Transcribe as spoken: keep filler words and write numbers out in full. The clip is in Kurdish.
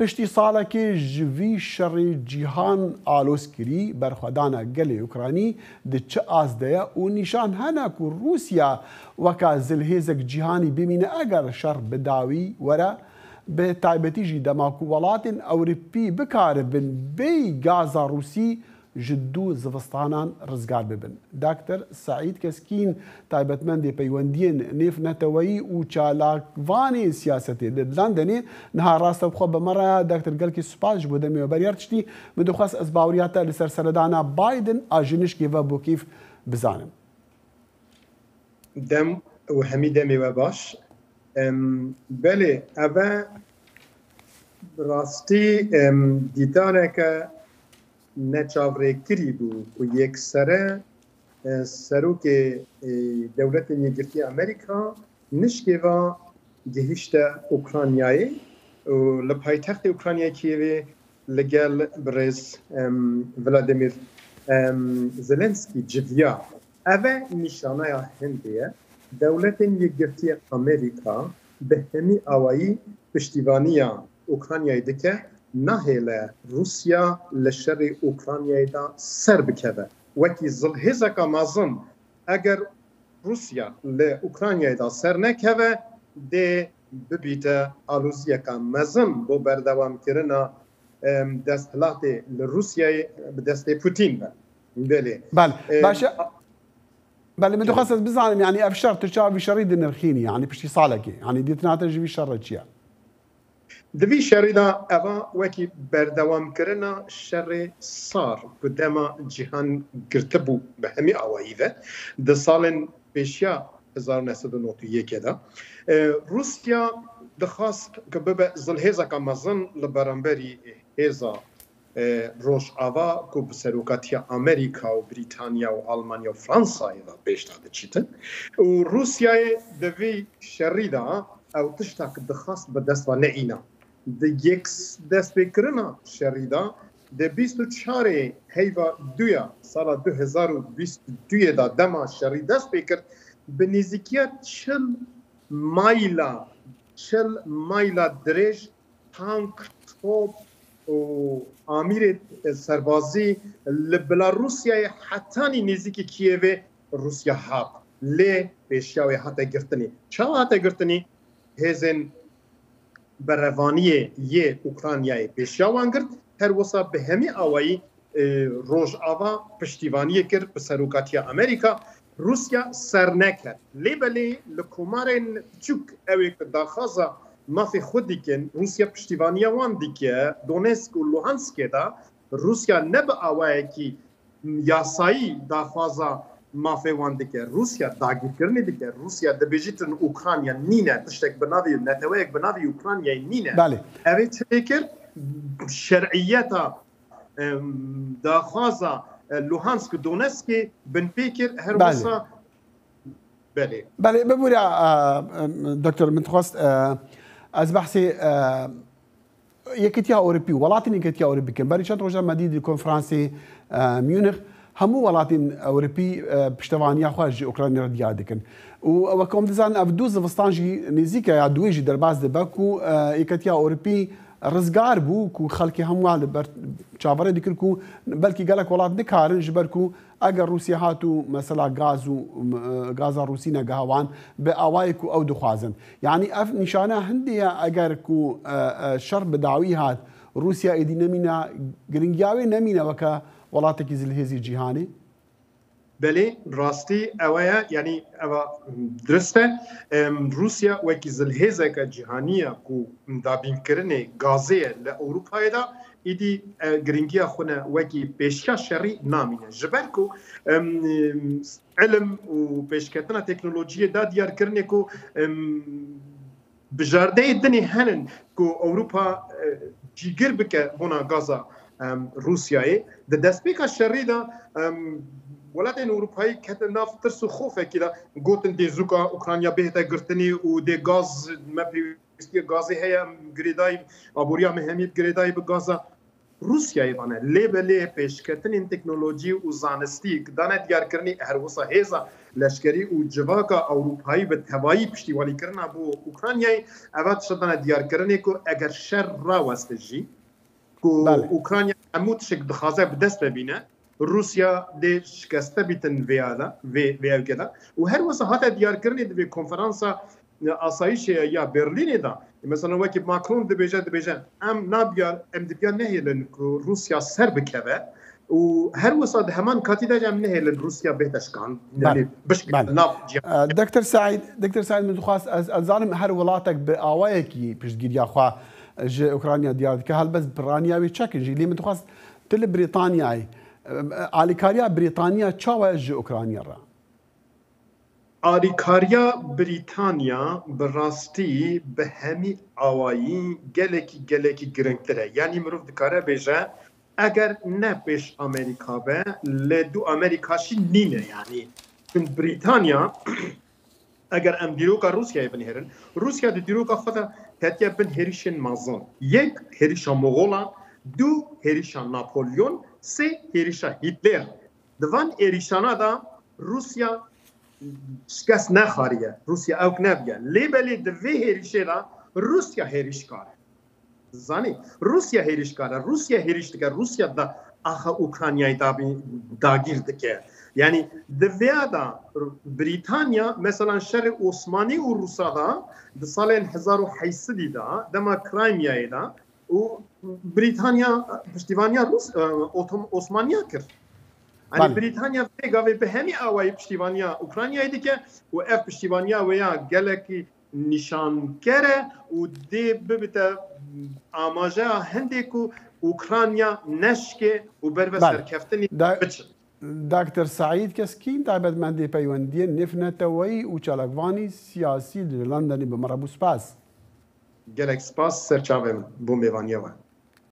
Piştî salekê ji vî şerê cîhan aloz kirî, berxwedana gelê Ukraynî di çi as de ye û nîşan hene ku Rûsya weka zilhêzek cîhanî bimîne eger şer bi dawî were, bi taybetî jî dema ku welatên Ewropî bikaribin bêyî gaza Rûsî ji dû zivistanan rizgar bibin. Doktor Seîd Keskîn, taybetmendê peywendiyên nêvneteweyî û çalakvanê siyasetê li Londonê, niha rastewxwe bi me re ye. Doktor, gelkî spas ji bo demê we. Berî her tiştî, min dixwest ez baweriya te li ser seredana Biden a ji nişkê ve bo Kîv bizanim. Dem û hemî demê we baş. Em, belê, ev e bi rastî, em, dîtaneke neçavrêkirî bû ku yeksere, e, serokê, e, Dewletên Yekgirtî Amerîka nişkê ve gihîşte Ukraynayê û li paytextê Ukraynayê Kîevê li gel birêz, em, Vladimir, em, Zelenskî civiya. Ev e nîşaneya hindê ye. Dewletên Yekgirtî Amerîka bi hemî awayî piştîvaniya Ukraynayê dike, nahêle Rûsya li şerê Ukraynayê de ser bikeve. Wekî zilhêzeka mezin, eger Rûsya li Ukraynayê de ser nekeve, dê bibîte aloziyeke mezin bo berdewamkirina, em, desthilatê li Rûsyayê bi destê Putîn ve. Belê. Belê. Em, Baş e. Belê, min dixwest ez bizanim, yanî ev şer, tu çawa vî şerî dinirxînî, yanî piştî salekê? Yanî dîtina te ji vî şerre çi ye? Di vî şerî de eva wekî berdewamkirina şerê sar ku dema cîhan girtibû bi hemî awayî ve, di salên pêşiya hezar û neh sed û nod û yekê de, e, Rûsya dixwast ku bibe zilhêzeka mezin li beramberî hêza, e, Rojava ku bi serokatiya Amerîka û Brîtanya û Almanya û Fransayê ve pêş de diçîtin. Û Rûsyayê di vî şerî de ew tiştek dixwest bi dest ve neîna. Di yek destpêkirina şerî de, di bîst û çarê heyva duya sala du hezar û bîst û duyê de dema şerî dest pê kir, bi nêzîkiya çil mayla, çil mayla dirêj tank, top û amîrê serbazî li bila Rûsyayê hetanî nêzîkî Kîevê Rûsya hat. Lê pêşiya wê hate girtinî. Çawa hate girtinî? Hêzên berevaniyê yê Ukraynayê pêşiya wan girt, her wisa bi hemî awayî, e, Rojava piştîvaniyê kir bi serokatiya Amerîka, Rûsya ser neket. Lê belê li komarên piçûk ew ê ku daxwaza mafê xwe dikin, Rûsya piştîvaniya wan dike, Donetsk û Luhanskê de Rûsya ne bi awayekî yasayî daxwaza mafê wan dike. Rûsya dagirkirinê dike. Rûsya dibêjîtin Ukrayna nîne, tiştek bi navê, neteweyek bi navê Ukraynayê nîne. Belê. Ev ê çi pê kir? Şer'iyeta, em, daxwaza, e, Luhansk û Donetskê binpê kir. Her Belê. wisa Belê. Belê, bibûre, e, e, doktor, min dixwest, e, ez behsê, e, Yekîtiya Ewropî, welatên Yekîtiya Ewropî bikin. Berî çend rojan me dî di konferansê, e, Munich, hemû welatên Ewropî, e, piştevaniya xwe ji Ukraynê re diyar dikin. Û weke em dizanin, ev du zivistan jî nêzîk e, ya duwê jî derbas dibe ku, e, Yekîtiya Ewropî rizgar bû ku xelkê hemû li ber çaverê dikir ku belkî gelek welat nikarin ji ber ku Eger Rûsya hat û mesela gaz û, m-, e, gaza Rûsî negeha wan bi awayê ku ew dixwazin. Yanî ev nîşana hindê ye eger ku, e, e, şer bi dawî hat, Rûsya êdî nemîne, giringiya wê nemîne weke welatekî zilhêzî cîhanê? Belê, rastî ew e, yanî ev a dirist e. Em, Rûsya wekî zilhêzeke cîhanî ye ku dabînkirinê gazê ye li Ewropayê de, Îdî, e, giringiya xwe ne wekî pêşiya şerî namîne. Ji ber ku, em, ilim û pêşketina teknolojiyê da diyarkirinê ku, em, bijardeyê dinê henin ku Ewropa, e, cîgir bike bona gaza, em, Rûsyayê. Di destpêka şerî de, em, welatên Ewropayî ketin nav tirs û xofekî de, gotin dê zûka Ukrayna bihête girtinê û dê gaz me pêwîst pêwîstiyê gazê heye, em girêdayî, aboriya me hemî girêdayî bi gaza. Rûsyayê dane. Lê belê pêşketinên teknolojî û zanistî dane diyarkirinê, her wisa hêza leşkerî û civaka Ewropayî bi tevayî piştîwanîkirina bo Ukraynayê, eva tişta dane diyarkirinê ku eger şer raweste jî, ku Belê. Ukrayna hemû tiştek dixwaze bi dest ve bîne, Rûsya dê şikeste bîtin vê ya de, vê, vê ewke de. Û her wisa hate diyarkirinê di vê konferansa, e, asayîşê ya Berlînê de. Mesela wekî Macron dibêje, dibêje, em nabiyar, em dibiya nehêlin ku Rûsya ser bikeve. Û her wisa di heman katî de jî em nehêlin Rûsya bête şikan, Belê. Yanî bişkeve Belê. Nav ciyan. E, Doktor Saîd, Doktor Saîd, min dixwast, ez, ez zanim her welatek bi awayekî piştgiriya xwe ji Ukrayna diyar dike. Helbet piraniya wê çekin jî. Lê min dixwast tu li Brîtanyayê, e, alîkariya Brîtanya çawa ye ji Ukrayna re? Alîkariya Brîtanya bi rastî bi hemî awayî gelekî, gelekî giringtir e. Yanî mirov dikare bêje, eger ne pêş Amerîka be, li dû Amerîka jî nîne yanî. Çun Brîtanya, eger em dîroka Rûsyayê binihêrin, Rûsya di dîroka xwe de ketiye bin hêrişên mezin. Yek hêrişa Moxolan, du hêrişa Napolyon, sê hêrişa Hîtler. Di van êrîşana de Rûsya şikest nexariye. Rûsya ewk nebiye. Lê belê di vê hêrişê de Rûsya hêrişkar e. Zanî, Rûsya hêrişkar e. Rûsya hêriş dike. Rûsya da axa Ukraynayê dabî-, dagîr dike. Yanî di vêya de Brîtanya, meselan şerê Osmanî û Rûsa de di salên hezar û heyt sedî de, dema Crimeyayê de, û Brîtanya piştîvaniya Rûs-, e, Otom-, Osmaniya kir. Yanî Belê. Brîtanya vê gavê bi hemî awayî piştîvaniya Ukraynayê dike û ev piştîvaniya wê ya gelekî nîşanker e û dê bibite amajeya hindê ku Ukrayna neşke û berve Belê. Serkeftinê Da- biçin. Doktor Saîd Keskîn, taybetmendê peywendiyên nêvneteweyî û çalakvanî siyasî li Londonê bi me re bû. Spas. Gelek spas, ser çavê min, bo mêvaniya we.